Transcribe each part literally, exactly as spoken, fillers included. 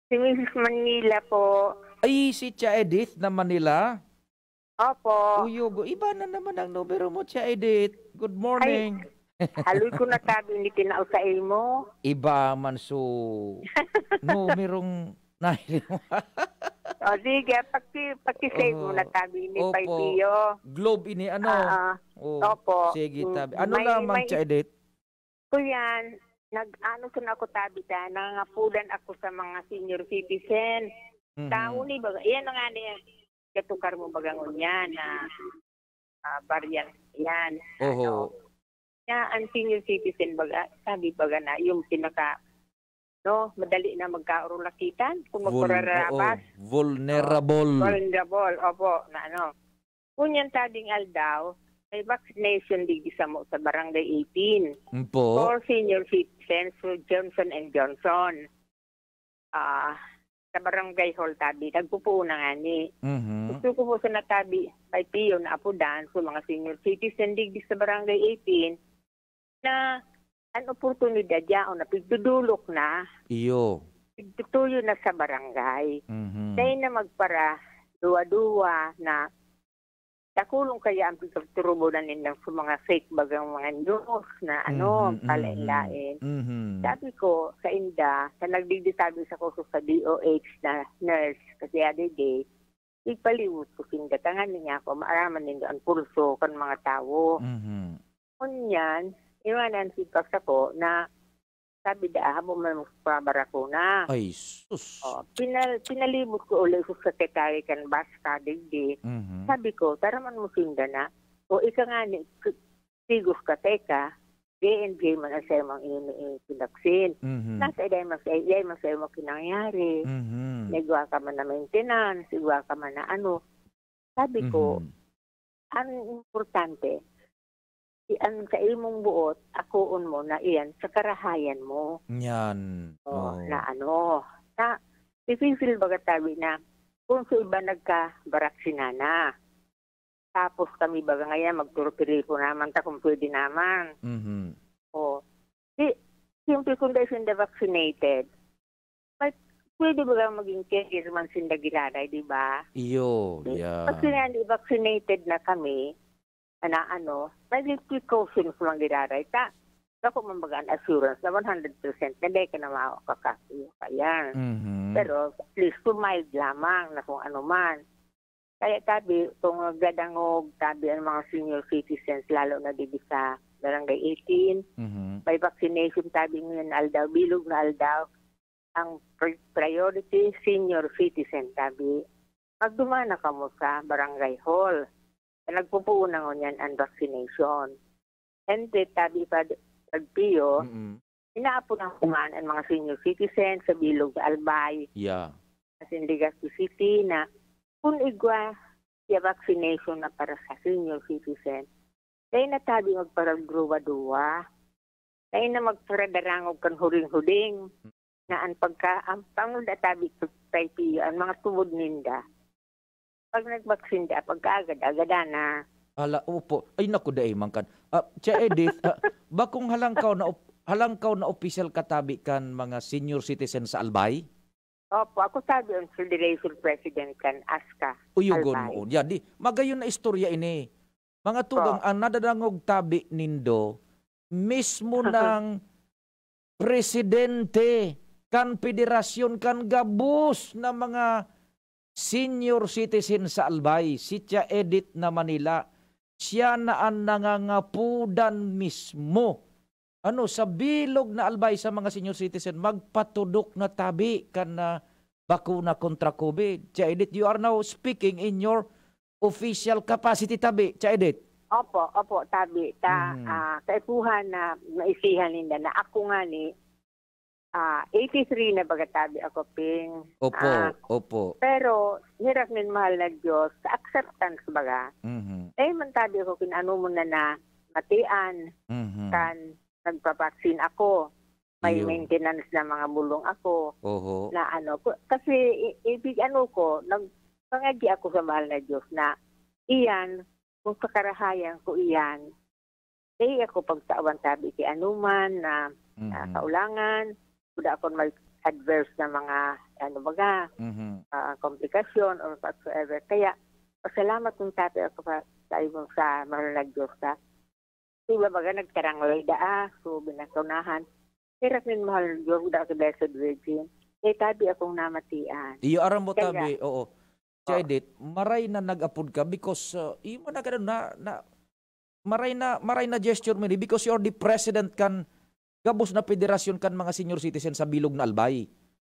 Si Missus Manila po. Ay, si Tia Edith na Manila? Opo. Uyogo, iba na naman ang numero mo, Tia Edith. Good morning. Haloy ko na tabi ni tinao sa imo. Iba man so numerong nahimo. O, sige, paki-, paki-save mo Oo. na tabi ni Opo. Pio. Globe ini, ano? Ah, ah. Oh, Opo. Sige, Mm, tabi. Ano may, lamang, may Tia Edith? Kuyan, nag-ano ko na ako tabi ta, nangangapudan ako sa mga senior citizen. Mhm. Tao ni baga, iyan na nga niya, katukar mo baga ngunyan na, ah, variant yan. Oho. Ano, kaya ang senior citizen baga, sabi baga na yung pinaka, no, madali na magkaurulakitan kung Vul-, magpararabas. Oo, vulnerable. Oh, vulnerable, opo, na ano. Ngunyan tabing aldaw, may vaccination digdi samo sa Barangay eighteen Opo. for senior citizens through Johnson and Johnson. Ah, sa Barangay Hall tabi, nagpupuon na ngani. Mhm. Gusto ko po sana tabi, kay Pio na apudan sa mga senior citizen digdi sa Barangay eighteen na an oportunidad yaon na pigdudulok na, Iyo. pigtutuyo na sa barangay. Mhm. Dai na magpara duwa-duwa na dakulon kaya ang pigpagturubo na nindang sa mga fake bagang mga news na ano, Mhm, mhm, palain-lain. mhm. Sabi ko sa inda, sa nagdigdi sabi sa kurso sa D O H na nurse, kasi other day, ipaliwot ko sinda, tanganing ako, maaraman nindo ang pulso kan mga tawo. Mhm. Ngunyan, iwanan si Pax ako na sabi da, "Habo man magpabarakuna." Ay, sus. Oh, pinal-, pinalibot ko uli sa secretary kan Baska digdi. Mhm. Sabi ko, "Taraman mo sinda na. O ika nga ni, k-, sigos ka, teka, J and J man ang sayo mong ini-, ini-, pinaksin. Mhm. Nasa iday mas, iday mas sayo mo kinangyari. Mhm. Nagwa ka man na maintenance, igwa ka man na ano." Sabi ko, Mhm. "Ang importante, i-, ang sa imong buot, akoon mo na iyan sa karahayan mo." Yan. Oh, Oo. na ano, na, difícil baga tabi na kung sa iba nagkabaraksina na. Tapos kami baga ngayon, magturutiripo naman ta kung pwede naman. Mhm. Oh, di, siyempre kung dahil sinda vaccinated, may, pwede baga maging carrier man sinda giraray, di ba? Iyo, Di, yeah. Pag sinali, vaccinated na kami, na ano, may precautions man giraray. Ta, ako man baga an assurance na one hundred percent na dahil ka na makakakayo ka yan. Mhm. Pero at least mild lamang na kung ano man. Kaya tabi, kung nagdadangog, tabi ang mga senior citizens, lalo na didi sa Barangay eighteen, Mhm. may vaccination tabi ngayon, aldaw, bilog na aldaw, ang pri-, priority senior citizen tabi. Magduman na kamo sa barangay hall. Nagpupuon na ngunyan ang vaccination. And then, tabi pa, Pio, Mm-mm. inaapo na kuman ang mga senior citizen sa bilog sa Albay, Yeah. sa Legazpi City na kung igwa siya vaccination na para sa senior citizen, dahil na tabi magparagruwa-duwa, dahil na magparadarangog kan huling-huling, na ang pagka-, ang pangod at tabi kay Pio, ang mga tubod ninda, pag nagbaksin da, pagkaagad-agad na. Ala, opo. Ay, naku, dai man kan. Ah, Tia Edith, ah, bakong halangkaw na op-, halangkaw na opisyal katabi kan mga senior citizen sa Albay? Opo, ako sabi ang Federation President kan aska, Uyogon Albay. Mo. Ya, di, magayon na istorya ini. Mga tugang, Po. Ang nadadangog tabi nindo, mismo ng presidente kan federasyon kan gabos na mga senior citizen sa Albay, si Tia Edith na Manila, siya na an nangangapodan mismo. Ano, sa bilog na Albay sa mga senior citizen, magpatudok na tabi kan, ah, bakuna kontra COVID. Tia Edith, you are now speaking in your official capacity tabi, Tia Edith. Opo, opo, tabi. Ta, Mhm. ah, kaipuhan na naisihan ninda na ako nga ni, ah, eighty-three na baga tabi ako, Ping. Opo, Ah, opo. Pero, hirak nin mahal na Diyos, sa acceptance baga. Mhm. Eh, man tabi ako, kinano mo na na, matian, Mhm. kan nagpapaksin ako. May Iyo. maintenance na mga bulong ako Oho. na ano, ku-, kasi i-, ibig ano ko, nagpangadi ako sa mahal na Diyos na iyan, kung sa karahayan ko iyan, dai ako pagtawan tabi ki anuman na, na Mhm. kaulangan, kuda akon may adverse na mga, ano baga, Mhm. ah, komplikasyon or whatsoever. Kaya, pasalamat kong tabi ako pa, sa imo, sa mahal na Diyos, ha. Di ba, baga, nagtarangay daa, so, binakanahan. Pero nin mahal na Diyos, da sa Blessed Virgin. Eh, tabi akong namatian. Iyo, aram mo, Kaya tabi, oo. Si Oh. Edith, maray na nag-apod ka because, uh, imo na ganun na, na, maray na, maray na gesture mo ini because you're the president kan gabos na federasyon kan mga senior citizen sa bilog na Albay.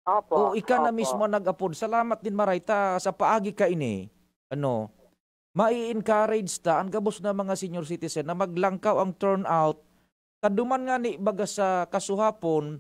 Opo, O, ika na opo. mismo ang nag-apod. Salamat din, maray ta sa paagi ka ini. Ano, mai-encourage ta ang gabos na mga senior citizen na maglangkaw ang turnout. Kaduman nga ni baga sa kasuhapon,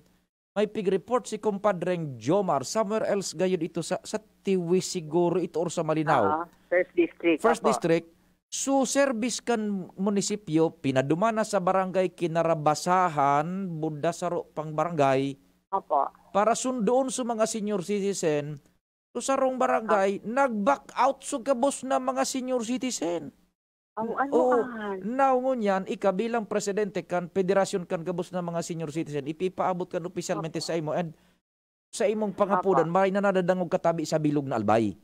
may pig-report si Compadreng Jomar, somewhere else gayud ito sa, sa Tiwi siguro ito or sa Malinao. Oo, First District, First opo. District, so service kan munisipyo, pinaduman na sa barangay Kinarabasahan, Buda, saro pang barangay, Opo. para sundoon sa mga senior citizen, so sarong barangay, Ah. nag-back out so gabos na mga senior citizen. Ang ano Oo. an? Now, ngunyan, ika bilang presidente kan Federasyon kan Gabos na mga Senior Citizen, ipipaabot kan opisyalmente Opo. sa imo and sa imong pangapudan, Opo. maray na nadadangog ka tabi sa bilog na Albay.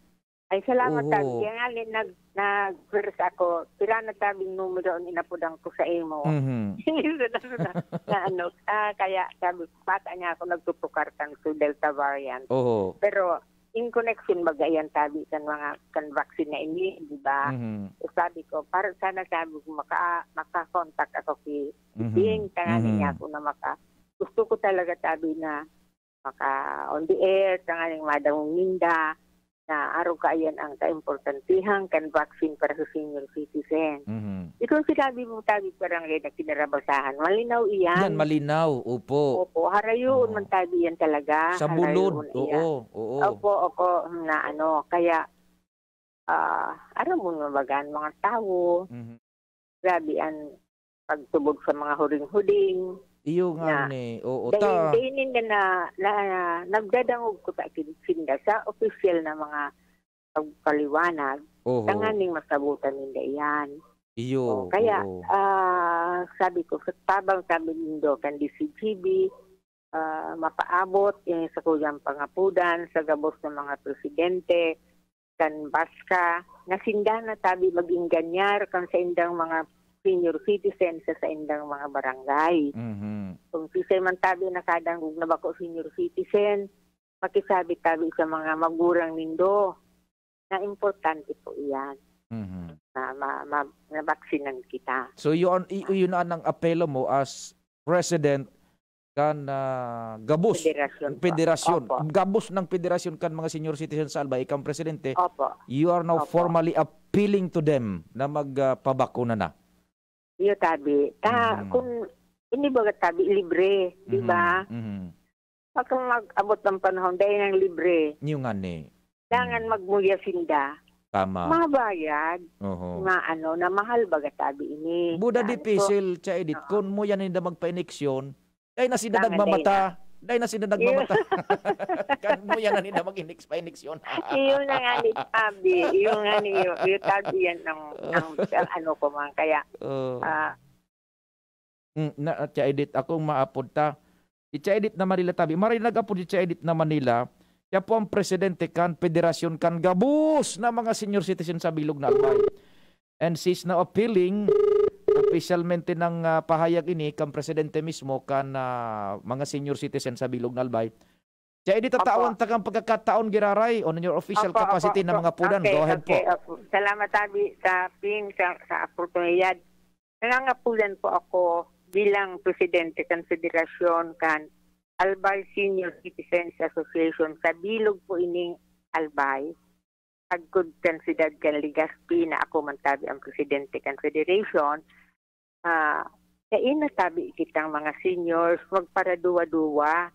Ay, salamat, Oho. Tabi. Kaya nga, ni-, nag-, nag-first ako, pila na tabing numero ang inapudan ko sa imo. Mhm. na, na, na, ano, ah, kaya sabi ko, bata niya ako nagtutukar kan sa Delta variant. Oho. Pero, in connection baga yan, tabi, kan mga, kan vaccine na ini, di ba? Mhm. So, sabi ko, para sana, sabi ko, maka-, maka-contact ako ki Mhm. Ding, tanganing Mhm. niya ako na maka-, gusto ko talaga, tabi, na maka-on the air, tanganing madangog ninda, na arog kaiyan ang kaimportantihan kan vaccine para sa senior citizen. Mhm. Ikaw, sinabi mo, tabi, barangay na Kinarabasahan. Malinaw iyan. Yan, malinaw. Opo. Opo, harayoon Oo. man, tabi, yan talaga. Sa Bulod. Harayoon iyan. Oo, oo. Opo, opo, na ano, kaya, ah, aram mo naman baga ang mga tawo, Mhm. grabe ang pagtubod sa mga huring-huring. Iyo nga Na, ni, oo, dahil, ta- dahil ninda na, na, na, nagdadangog ko ta kin-, sinda sa opisyal na mga pagpaliwanag, Oho. tanganing masabutan ninda iyan. Iyo, O, kaya, oo. ah, sabi ko, sa tabang, sabi nindo, kan D C G B, ah, mapaabot, eh, sa kuyang pangapudan, sa gabos ng mga presidente, kan baska, na sinda na tabi mag-ingganyar kan saindang mga senior citizen sa saindang mga barangay. Mhm. Kung sisay man tabi nakadangog na bako senior citizen, makisabi tabi sa mga magurang nindo na importante po iyan, Mhm. na ma-, ma-, nabaksinan kita. So, yun, y-, yun na ang apelo mo as president kan, ah, gabos, Federasyon po. federasyon, Opo. gabos ng federasyon kan mga senior citizen sa Albay, ikaw ang presidente, Opo. you are now Opo. formally appealing to them na mag, ah, pabakuna na. Iyo, tabi. Ta-, Mm. kung, hindi baga tabi, libre, di Mhm, ba? mhm. Pag mag-abot ng panahon, dahil nang libre, Yung nga ni. dangan Mm. magmuya sinda, Tama. mabayad Oho. nga ano, na mahal baga tabi ini. Buda Yan. So, dipisil, Cha Edith, oo. kung muya ninda magpa-ineksyon, dahil na sinda Dangan, nagmamata. dahil na. Dahil na sinda Iyo. nagmamata. Kan muya na ninda mag-ineks-, pa-ineksyon. Iyo na nga ni tabi. Iyo nga ni, iyo, iyo tabi yan ang, ang, ang ano ko man. Kaya, Oh. ah, Mm, na, Cha Edith, akong maapod ta. Si Cha Edith na Manila tabi. Maray nag-apod si Cha Edith na Manila. Siya po ang presidente kan Federasyon kan Gabos na mga senior citizen sa Bilog na Albay. And she's now appealing, opisyalmente ng, ah, pahayag ini kan presidente mismo kan, ah, mga senior citizen sa Bilog na Albay. Cha Edith, Opo. tatawan ta kang pagkakataon, giraray, on your official Opo, capacity opo, na opo. mga pudan. Okay, Go ahead okay, po. opo. Salamat, Abi, sa pin-, sa, sa oportunidad. Nangangapulan po ako bilang presidente kan Federasyon kan Albay Senior Citizens Association sa bilog po ining Albay, agkod kan siyudad kan Legazpi na ako man tabi ang presidente kan federation. Ah, dai na tabi kitang mga seniors magparaduwa-duwa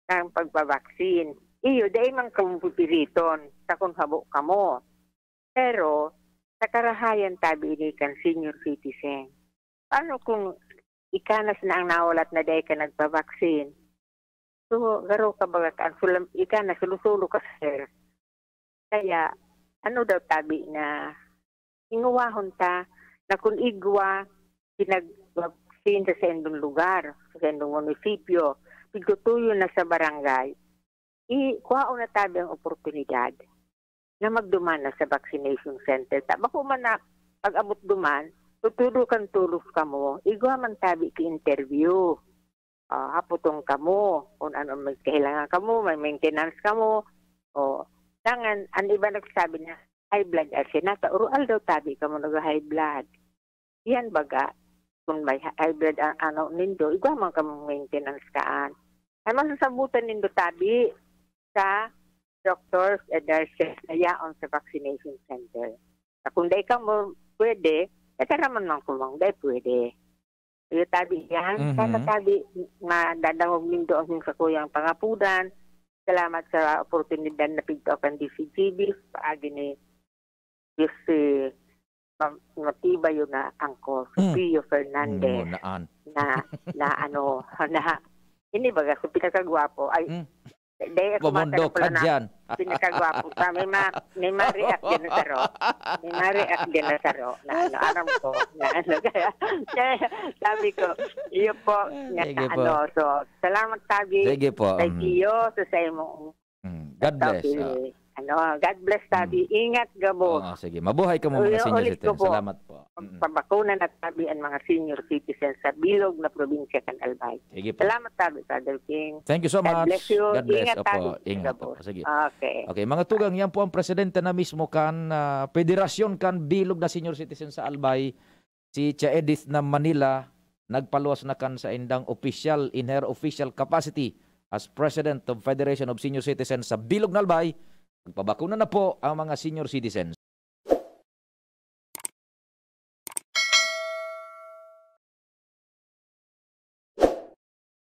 kan pagpabaksin. Iyo, dai man kamo pipiriton ta kun habo kamo. Pero, sa karahayan tabi ini kan senior citizen. Paano kung ikanas na ang nahulat na dai ka nagpabaksin? So, garo ka baga ka, ang sulam-, ika na, sulo-sulo ka, sir. Kaya, ano daw tabi na hinguwahon ta na kun igwa, pinag-vaccine sa saindong lugar, sa saindong munisipyo, pigtutuyo na sa barangay, i-, kuhaon na tabi ang oportunidad na magduman na sa vaccination center. Ta-, bako man na pag-abot duman, tutudo kan tulos kamo, igwa man tabi ki interview. Ah, hapotong kamo kung ano may kahilangan kamo, may maintenance kamo. O, dangan, ang iba nagsasabi na high blood, arsenal, ta, oro aldaw tabi kamo nag-high blood. Yan baga, kung may ha-, high blood ang ano nindo, igwa man kamo maintenance kaan. Ay masasabutan nindo tabi sa doctors and nurses na yaon sa vaccination center. Sa kung dai kamo pwede, kataraman man kumang dai pwede. Iyo tabi yan. Mhm. Sana tabi, madadangog nindo ang sakuyang pangapudan. Salamat sa oportunidad na pigtao kan D C G B, paagi ni Jose Ma-, Matibay yun na angko, si Mm. Pio Fernandez. Mm, naan. Na, na ano, na, ini baga, si pinakagwapo. Ay, Mm. dahil ako Bobondo, matara pala na kadyan. Pinakagwapo ka. May ma-, may ma-react din na saro. May ma-react din na saro. Na ano, aram ko. Na ano, kaya, kaya sabi ko, iyo po, Ay, na sige po. ano, so, salamat tabi. Sige po, Kay mm. Pio, sa, sa imong Mm, God bless, Tabi, ah. ano, God bless, Tabi. Mm. Ingat gabos. Oo, sige. Mabuhay kamo, mga Uy, senior ulit ko citizen. po. Salamat po. Mm. Pabakuna na tabi ang mga senior citizen sa bilog na probinsya kan Albay. Sige po. Salamat, Tabi, Father King. Thank you so God much. bless you. God bless. Opo, Ingat, Tabi. ingat Gabos. po. Sige. Okay. Okay, mga tugang, yan po ang presidente na mismo kan, ah, Federasyon kan Bilog na Senior Citizen sa Albay, si Tia Edith na Manila, nagpaluwas na kan saindang official, in her official capacity as President of Federation of Senior Citizens sa Bilog na Albay. Magpabakuna na po ang mga senior citizens.